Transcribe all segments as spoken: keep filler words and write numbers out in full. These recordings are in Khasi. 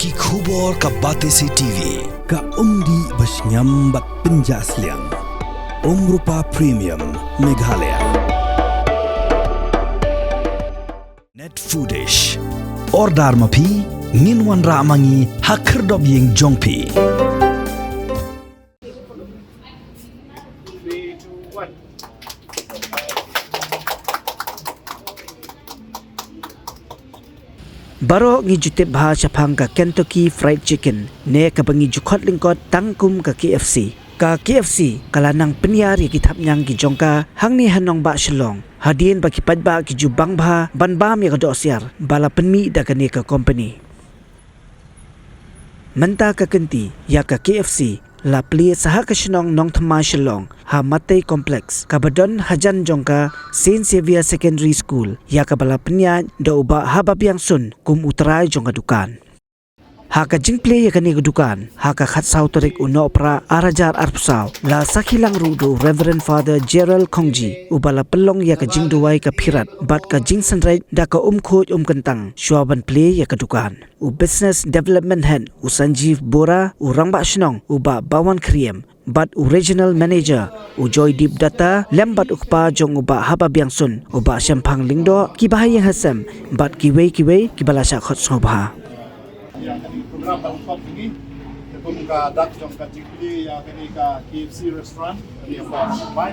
Ki khubor ka Batesi T V, ka umdih ba shngiam bad pynjah sliang. Umrupa Premium, Meghalaya. Net Foodish. Order ma phi, ngin wanrah ma ngi ha khyrdop ïing jong phi. Baroh ngi ju tip bha shaphang ka Kentucky Fried Chicken, ne kaba ngi ju khot lyngkot tang kum ka K F C. Ka K F C ka la nang pynïar ïa ki thapniang ki jong ka hangne ha nongbah Shillong, hadien ba ki paidbah ki ju bang bha ban bam ïa ka dohsiar ba la pynmih da kane ka company. Mynta ka kynti ïa ka K F C la plie sa ha ka shnong Nongthymmai Shillong, ha Matei Complex, kaba don hajan jong ka Saint Xavier Secondary School, ïa kaba la pynïaid da u Bah Hababiang Sun kum u trai jong ka dukan. Ha ka jingplie ïa kane ka dukan ha ka khatsaw tarik u Nohprah ar hajar arphew saw, la sakhi lang ruh da u Reverend Father Gerald Khongji, uba la pynlong ïa ka jingduwai ka phirat bad ka jingsynreit da ka um khuid um kyntang shuwa ban plie ïa ka dukan. U Business Development Head u Sanjeev Bora, u Rangbah Shnong u Bah Bawan Khriem, bad u Regional Manager u Joydeep Dutta lem bad u kpa jong u Bah Hababiang Sun, u Bah Shemphang Lyngdoh, ki bahaïing hasem bad kiwei kiwei kiba la shah khot sngewbha. Ïa kane ka program ba la khot kane, te kum ka dak jong ka jingplie ïa kane ka K F C restaurant, kane ka Nongthymmai.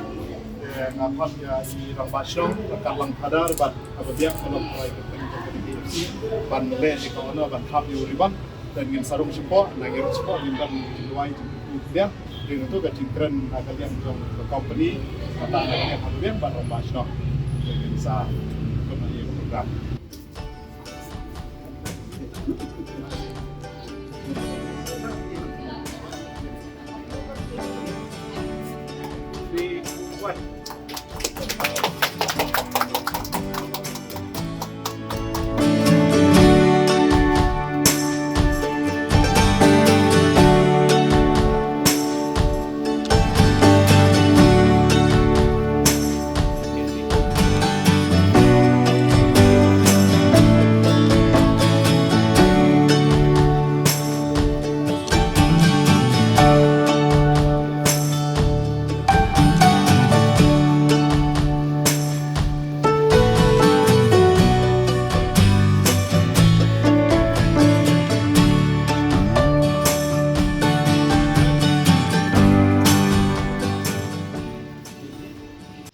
Te nga khot ïa i Rangbah Shnong, ka Katlang Phadar bad Hababiang, ba long trai kyrteng jong kane ka K F C, ban leh ïa ka honour, ban khap ïa u ribbon. Te ngin sa rung shapoh, na ngin rung shapoh, ngin don jingduwai jingkyrkhu pdiang. Te ngin to ka jingkren na ka liang jong ka company, kata na ka liang Hababiang bad Rangbah Shnong. Te ngin sa khot ïa ka program.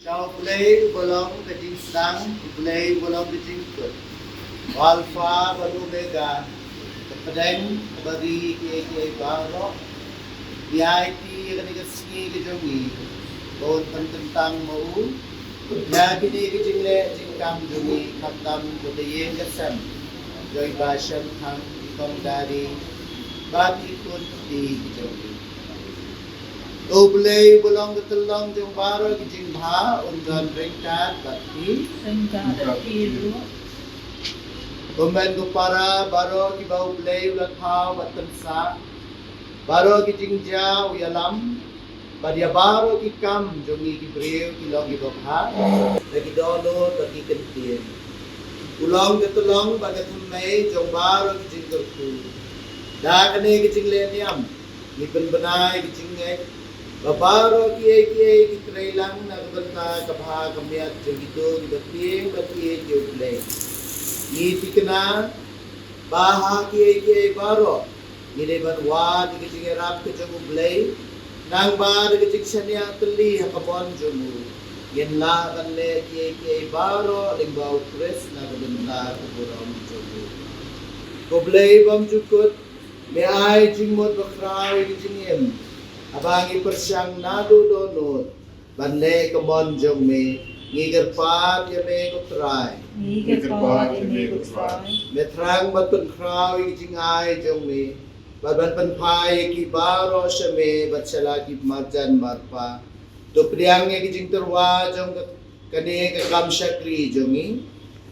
Sha U Blei uba long ka jingsdang, U Blei uba long ka jingkut. U Alpha bad Omega, ka pdeng kaba ri kiei kiei baroh. Ngi aiti ïa kane ka sngi ka jong ngi ba un pynkyntang ma u ïa kine ki jingleh jingkam jong ngi, khamtam jong ka ïing ka sem jong i Bah Shemphang, i kong Dari bad i khun kti ki jong ngi. U Blei uba long ka tyllong jong baroh ki jingbha un don ryngkat bad phi. Ryngkat bad phi ruh. Kumban ko para baroh kiba U Blei u la thaw bad pynsah, baroh ki jingjia u ïalam, bad ïa baroh ki kam jong ngi ki briew ki long kiba bha, da ki dohnud bad ki kyntien. U long ka tyllong bad ka thymmei jong baroh ki jingkyrkhu. Da kane ka jingleh niam ngi pynbna ïa ka jingngeit ba baroh kiei kiei ki trei lang na ka bynta ka bha ka miat jong kito kiba tieng bad ïeit ïa U Blei. Ngi thikna ba ha kiei kiei baroh ngi dei ban wad ïa ka jingïarap ka jong U Blei, nangba da ka jingshaniah tylli ha ka mon jong u ngin lah ban leh kiei kiei baroh lyngba U Khrist na ka bynta ka burom jong u. Ko Blei bymjukut, me ai jingmut bakhraw ïa ka jingim haba ngi pyrshang naduh dohnud ban leh ka mon jong me. Ngi kyrpad ïa me ko Trai. Ngi kyrpad ïa me ko Trai. Me thrang ban pynkhraw ïa ka jingai jong me bad ban pynphai ïa ki baroh sha me bad sha la ki marjan marpa. To pdiang ïa ka jingtyrwa jong ka, kane ka kam shakri jong ngi.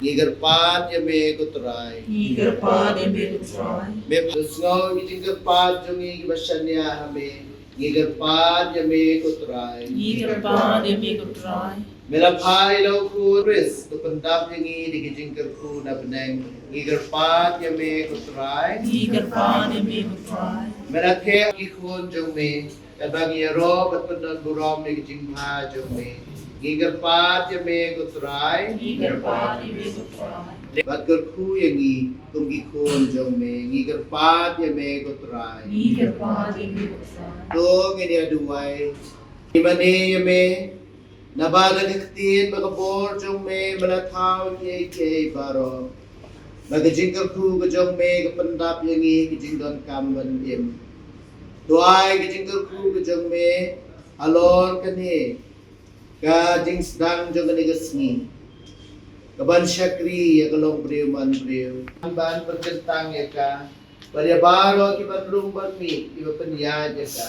Ngi kyrpad ïa me ko Trai. Ngi kyrpad ïa me ko Trai. Me pdiang ïa ka jingkyrpad jong ngi kiba shaniah ha me. Ngi kyrpad ïa me ko Trai. Ngi kyrpad ïa me ko Trai. Me la phai ïa u Khrist, to pyndap ïa ngi da ki jingkyrkhu na bneng. Ngi kyrpad ïa me ko Trai. Ngi kyrpad ïa me ko Trai. Me la theh ki khun jong me, katba ngi ïaroh bad pyndon burom ïa ki jingbha jong me. Ngi kyrpad ïa me ko Trai. Ngi kyrpad ïa me ko Trai. Bad kyrkhu ïa ngi kum ki khun jong me. Ngi kyrpad ïa me ko Trai. Ngi kyrpad ïa me ko Trai. To ngin ïa duwai. Ngi mane ïa me, naba da ka ktien bad ka bor jong me, me la thaw ïa kiei kiei baroh. Bad ka jingkyrkhu ka jong me ka pyndap ïa ngi ki jingdonkam ban im. To ai ka jingkyrkhu ka jong me halor kane ka jingsdang jong kane ka sngi, ka ban shakri ïa ka longbriew manbriew, ban pyrkhat tang ïa ka bad ïa baroh ki ban rung ban mih, ki ban pynïaid ïa ka.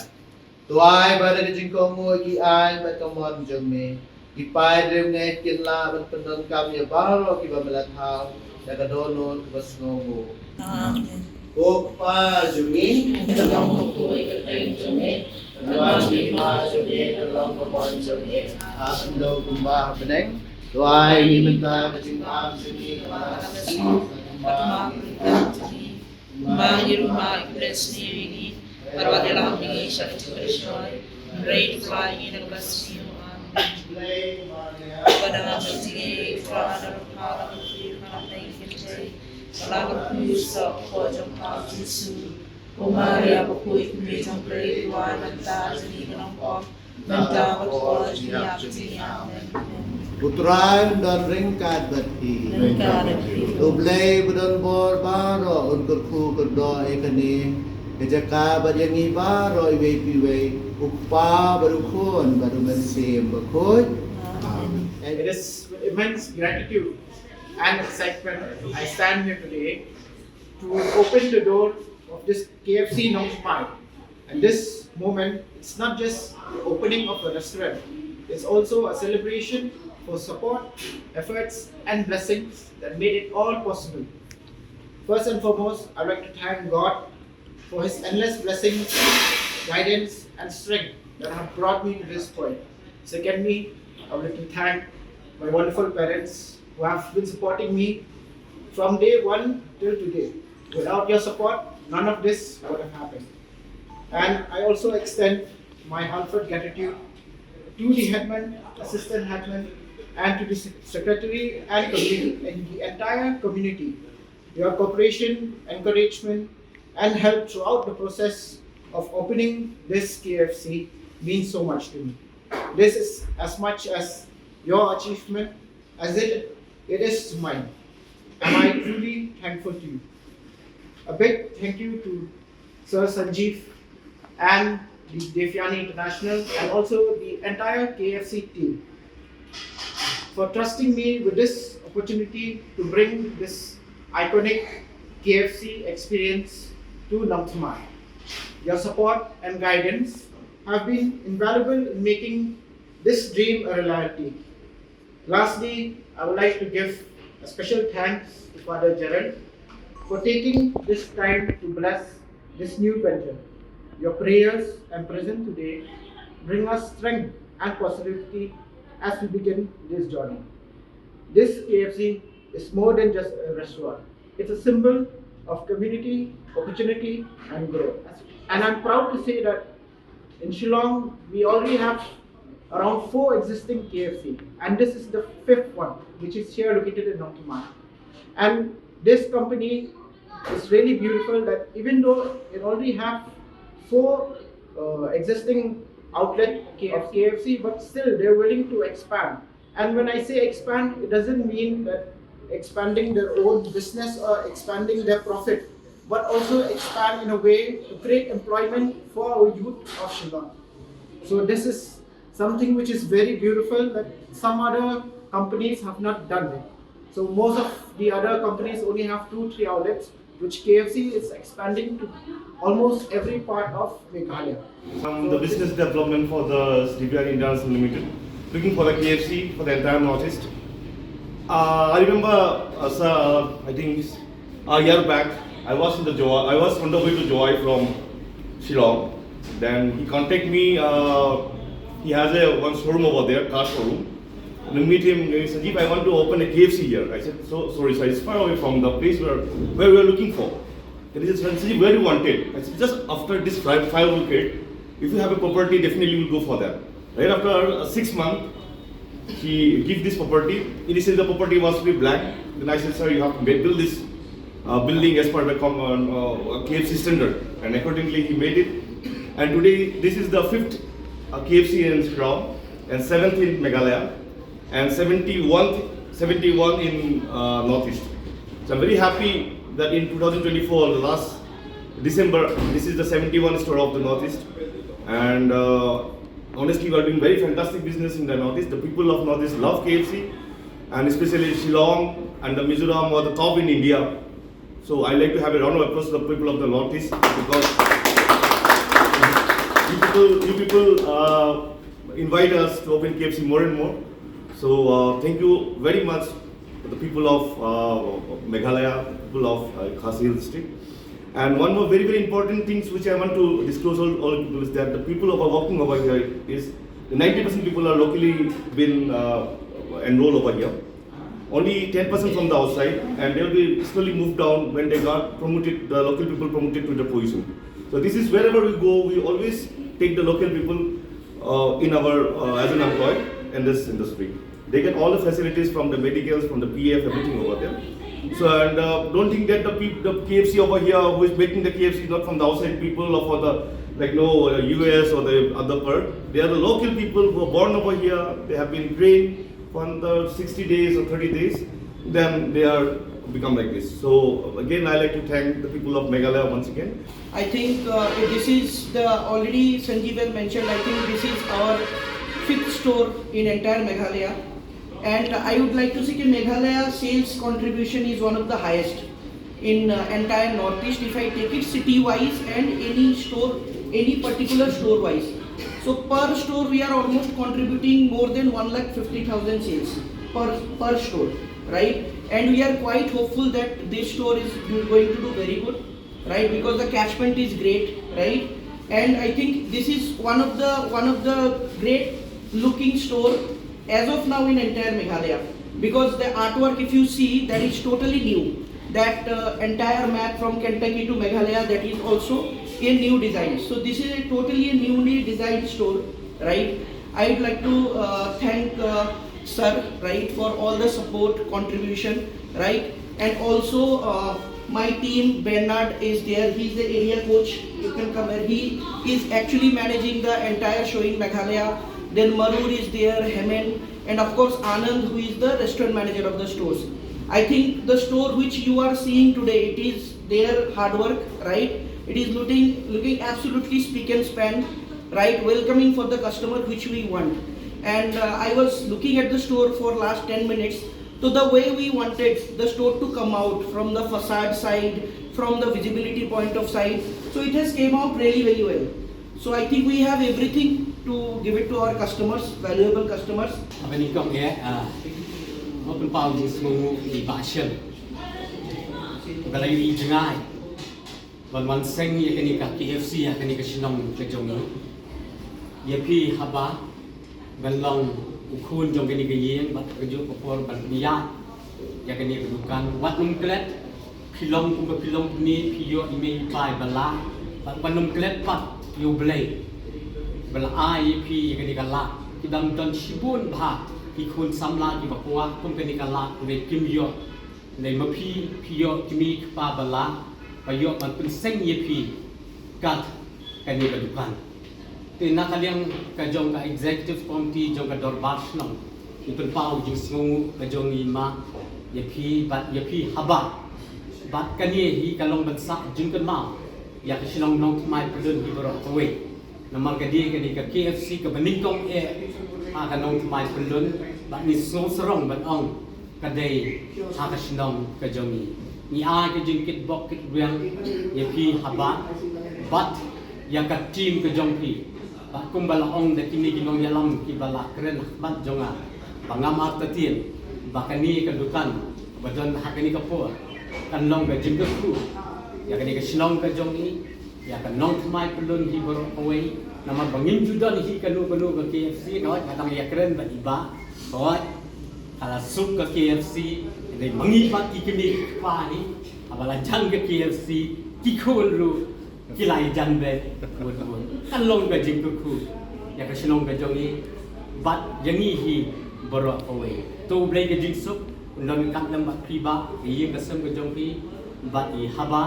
To ai ba da ka jingkohnguh ki aiñ bad ka mon jong me, ki paid riewngeit kin lah ban pyndonkam ïa baroh kiba me la thaw da ka dohnud kaba sngewnguh. Amen. Ko Kpa jong ngi, ka long ka poi ka kyrteng jong me, ka wan ka hima jong me, ka long ka mon jong me ha khyndew kumba ha bneng. To ai ïa ngi mynta ka jingbam jong ngi, ka kumba kumba ngi ruh ma ki bless ni wi ni. Bad wat ïalam ïa ngi sha ka jingpyrshoi, hynrei to pynlait ïa ngi na kaba sniew. Amen. Bad ha ka jingïeit ka na ruh ka na ruh ka na tei ki tei. Bad la ka pyrshah ko jong ka Jisu. Ko Maria bakhuid kmie jong Blei, to wan nangta jong ngi ki nongpop. Mynta bad ko la jingïap jong ngi. Amen. U Trai un don ryngkat bad phi. Ryngkat bad phi. U Blei ba don bor baroh un kyrkhu kyrdoh ïa kane ka jaka bad ïa ngi baroh iwei pa iwei, u Kpa bad u Khun bad u Mynsiem Bakhuid. Amen. It is with immense gratitude and excitement I stand here today to open the door of this K F C Nongthymmai. And this moment, it's not just the opening of a restaurant, it's also a celebration for support, efforts, and blessings that made it all possible. First and foremost, I'd like to thank God for His endless blessings, guidance, and strength that have brought me to this point. Secondly, I would like to thank my wonderful parents who have been supporting me from day one till today. Without your support, none of this would have happened. And I also extend my heartfelt gratitude to the headman, assistant headman, and to the sec-, secretary and community, and the entire community. Your cooperation, encouragement, and help throughout the process of opening this K F C means so much to me. This is as much as your achievement as it, it is mine. Am I truly thankful to you? A big thank you to Sir Sanjeev and the Devyani International and also the entire K F C team for trusting me with this opportunity to bring this iconic K F C experience to Nongthymmai. Your support and guidance have been invaluable in making this dream a reality. Lastly, I would like to give a special thanks to Father Gerald for taking this time to bless this new venture. Your prayers and presence today bring us strength and positivity as we begin this journey. This K F C is more than just a restaurant. It's a symbol of community, opportunity, and growth. And I'm proud to say that in Shillong, we already have around four existing K F C, and this is the fifth one, which is here located in Nongthymmai. And this company is really beautiful that even though it already have four, uh, existing outlet of K F C, but still they're willing to expand. And when I say expand, it doesn't mean that expanding their own business or expanding their profit, but also expand in a way to create employment for our youth of Shillong. So this is something which is very beautiful that some other companies have not done it. So most of the other companies only have two, three outlets, which K F C is expanding to almost every part of Meghalaya. From the business development for the Devyani International Limited, looking for the K F C for the entire Northeast. Uh, I remember, uh, sir, I think a year back, I was in the Jowai, I was on the way to Jowai from Shillong. Then he contacted me. Uh, he has a one showroom over there, car showroom. And I meet him, he said, "Sanjeev, I want to open a K F C here." I said, "So sorry, sir, it's far away from the place where, where we are looking for." Then he said, "Sanjeev, where you want it?" I said, "Just after this fly-, flyover gate, if you have a property, definitely we'll go for that." Right after uh, six months, he give this property. Initially, the property was to be blank. Then I said, "Sir, you have to build this uh, building as per the com- uh, uh, K F C standard." And accordingly, he made it. And today, this is the fifth uh, K F C in Shillong and seventh in Meghalaya and seventy-one, seventy-one in uh, Northeast. So I'm very happy that in two thousand twenty-four, the last December, this is the seventy-one store of the Northeast. And uh, honestly, we are doing very fantastic business in the Northeast. The people of Northeast love K F C, and especially Shillong and the Mizoram are the top in India. So I like to have a round of applause to the people of the Northeast because you people, you people uh, invite us to open K F C more and more. So uh, thank you very much to the people of uh, Meghalaya, people of uh, Khasi Hills District. And one more very, very important things which I want to disclose all, all people is that the people who are working over here is the ninety percent people are locally been uh, enrolled over here. Only ten percent from the outside, and they will be slowly moved down when they got promoted, the local people promoted to the position. So this is wherever we go, we always take the local people uh, in our uh, as an employee in this industry. They get all the facilities from the medicals, from the P F, everything over there. So and uh, don't think that the peop- the K F C over here who is making the K F C is not from the outside people or for the like no uh, U S or the other part. They are the local people who are born over here. They have been trained for the sixty days or thirty days. Then they are become like this. So again, I like to thank the people of Meghalaya once again. I think uh, this is the already Sanjeev has mentioned. I think this is our fifth store in entire Meghalaya, and I would like to say that Meghalaya sales contribution is one of the highest in uh, entire Northeast. If I take it city wise and any store, any particular store wise, so per store we are almost contributing more than one lakh fifty thousand sales per per store, right? And we are quite hopeful that this store is do- going to do very good, right? Because the catchment is great, right? And I think this is one of the one of the great looking store as of now in entire Meghalaya, because the artwork, if you see, that is totally new. That uh, entire map from Kentucky to Meghalaya, that is also a new design. So this is a totally a newly designed store, right? I would like to uh, thank uh, sir, right, for all the support, contribution, right? And also uh, my team, Bernard is there. He's the area coach. You can come here. He is actually managing the entire show in Meghalaya. Then Marur is there, Hemen, and of course Anand, who is the restaurant manager of the stores. I think the store which you are seeing today, it is their hard work, right? It is looking looking absolutely spick and span, right? Welcoming for the customer which we want. And uh, I was looking at the store for last ten minutes. So the way we wanted the store to come out from the facade side, from the visibility point of side, so it has came out really very well. So I think we have everything to give it to our customers, valuable customers. Haba nyngkong eh, ah, nga pynpaw jingsngewnguh ïa i Bah Shem. Ba la ïohi jngai ban wan seng ïa kane ka K F C ha kane ka shnong ka jong ngi. Ïa phi haba ban long u khun jong kane ka ïing bad ka juh ka por ban pynïaid ïa kane ka dukan. Wat nym klet, phi long kumba phi long kumne, phi ïoh i mei i pa ba lah. Bad wat nym klet pat ïa U Blei ba la ai ïa phi ïa kane ka lad. Ki dang don shibun bha ki khun samla kiba kwah kum kane ka lad, hynrei kim ïoh. Hynrei ma phi, phi ïoh ki mei ki pa ba lah ba ïoh ban pynseng ïa phi kat kane ka dukan. Te na ka liang ka jong ka executive committee jong ka dorbar shnong, ngi pynpaw jingsngewnguh ka jong ngi ma ïa phi bad ïa phi haba bad kane hi ka long ban sah jingkynmaw ïa ka shnong Nongthymmai Pyllun hi baroh kawei. Namar ka dei kane ka K F C kaba nyngkong eh ha ka Nongthymmai Pyllun bad ngi sngewsarong ban ong ka dei ha ka shnong ka jong ngi. Ngi ai ka jingkitbok kitrwiang ïa phi haba bad ïa ka team ka jong phi. Bad kumba la ong da kine ki nongïalam kiba la kren ha khmat jong nga ba ngam artatien ba kane ka dukan ba don ha kane ka por kan long ka jingkyrkhu ïa kane ka shnong ka jong ngi, ïa ka Nongthymmai Pyllun hi baroh kawei. Namar ba ngim ju don hi kano kano ka K F C, ka hoi ka dang ïakren bad i Bah. Hooid, ka la suk ka KFC, hynrei ma ngi pat ki kmie ki kpa hi, haba la jan ka KFC, ki khun ruh ki la jan beit wut wut. Kan long ka jingkyrkhu ïa ka shnong ka jong ngi bad ïa ngi hi baroh kawei. To U Blei ka jingsuk un don ryngkat lem bad phi bah, ka ïing ka sem ka jong phi bad i haba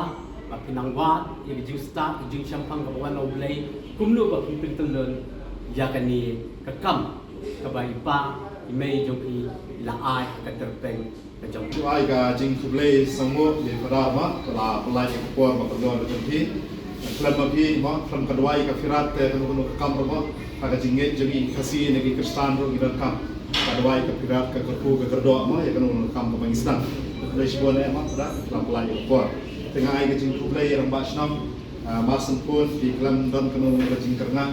ba phi nang wad ïa ka jingstad, ka jingshemphang kaba wan na U Blei, kumno ba phi pyntyllun ïa kane ka kam kaba i pa i mei jong phi i la ai ha ka tyrpeng ka jong phi. Ai ka jingkhublei sngewbha ïa phi, Father, ba la pynlait ïa ka por ba kordor ka jong phi. Khlem ma phi, ma khlem ka duwai ka Father te kano kano ka kam ruh, ma ha ka jingngeit jong ngi ki Khasi ne ki Khristan ruh ngi donkam ka duwai ka Father, ka kyrkhu ka kyrdoh, ma ïa kano kano ka kam kaba ngi sdang. Khublei shibun eh, ma Father, la pynlait ïa ka por. Te nga ai ka jingkhublei ïa rangbah shnong, ah, Marsengkhun, phi khlem don kano kano ka jingkyrngah,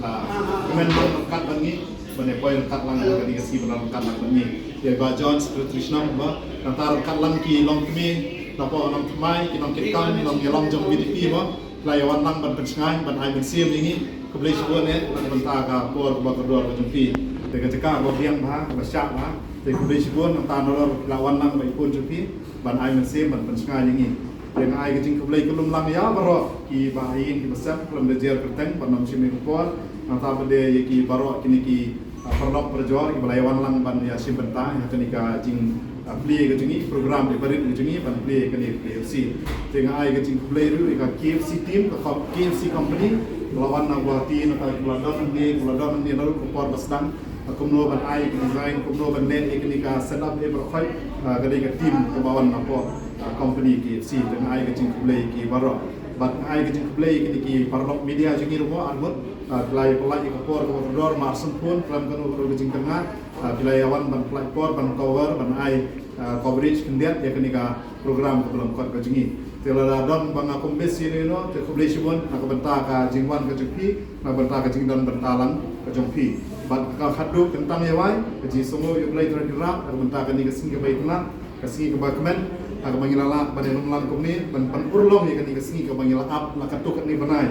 ah, kmen ryngkat bad ngi ban ïa poi ryngkat lang ha kane ka sngi, ban ryngkat lang bad ngi. Ïa i Bah John, Secretary Shnong, ba nangta ryngkat lang ki longkmie, napoh nongthymmai, ki nongkitkam, nongïalam jong VDP, ba la ïa wan lang ban pynshngaiñ, ban ai mynsiem ïa ngi. Khublei shibun eh na ka bynta ka por kaba kordor ka jong phi. Te ka jaka kaba biang bha, kaba shah bha. Te khublei shibun, nangta nalor la wan lang bad i khun jong phi ban ai mynsiem, ban pynshngaiñ ïa ngi. Te nga ai ka jingkhublei ka lum lang ïa baroh kiba ha ïing kiba sem, khlem da jer kyrteng, ban ym shim ïa ka por. Nangta bad ïa ki baroh kine ki, ah, paralok parajor kiba la ïa wan lang ban ïa shim bynta ïa kane ka jing, ah, plie ka jong ngi, program ïa barit ka jong ngi ban plie kane ka KFC. Te nga ai ka jingkhublei ruh ïa ka KFC team, ka com-, KFC company, ba la wan na Guwahati, nangta kiba la don hangne, kiba la don hangne naduh ka por ba sdang. Ah, kumno ban ai ka design, kumno ban leh ïa kane ka setup eh baroh khoit, ah, ka dei ka team kaba wan napoh, ah, company KFC. Te nga ai ka jingkhublei ki baroh. Bad nga ai ka jingkhublei ïa kine ki paralok media jong ngi ruh, arngut, ah, phi la ïa pynlait ïa ka por kaba kordor, Marsengkhun, khlem kano kano ka jingkyrngah, ah, phi la ïa wan ban pynlait por ban cover, ban ai, ah, coverage khyndiat ïa kane ka program kaba lyngkot ka jong ngi. Te lada don ba nga khumbit ïa ino ino, te khublei shibun na ka bynta ka jingwan ka jong phi, na ka bynta ka jingdon bynta lang ka jong phi. Bad ka khatduh kyntang ïa wai, ka jingsngew ïa U Blei Trai Kynrad na ka bynta kane ka sngi kaba itynnad, ka sngi kaba kmen, ha kaba ngi la lah ban ïalum lang kumne, ban pynurlong ïa kane ka sngi kaba ngi la ap la katto katne bnai.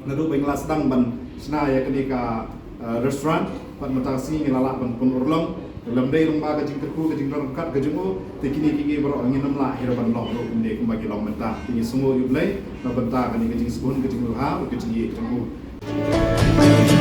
Naduh ba ngi la sdang ban shna ïa kane ka, eh, restaurant, bad mynta ka sngi ngi la lah ban pynurlong. Lymda ruh ba ka jingkyrkhu, ka jingdon ryngkat ka jong u, te kine kiei kiei baroh ngin ym lah hi ruh ban long ruh kumne kumba ki long mynta. Te ngi sngew ïa U Blei na bynta kane ka jingsbun, ka jingïalehkai, ka jingïeit ka jong u.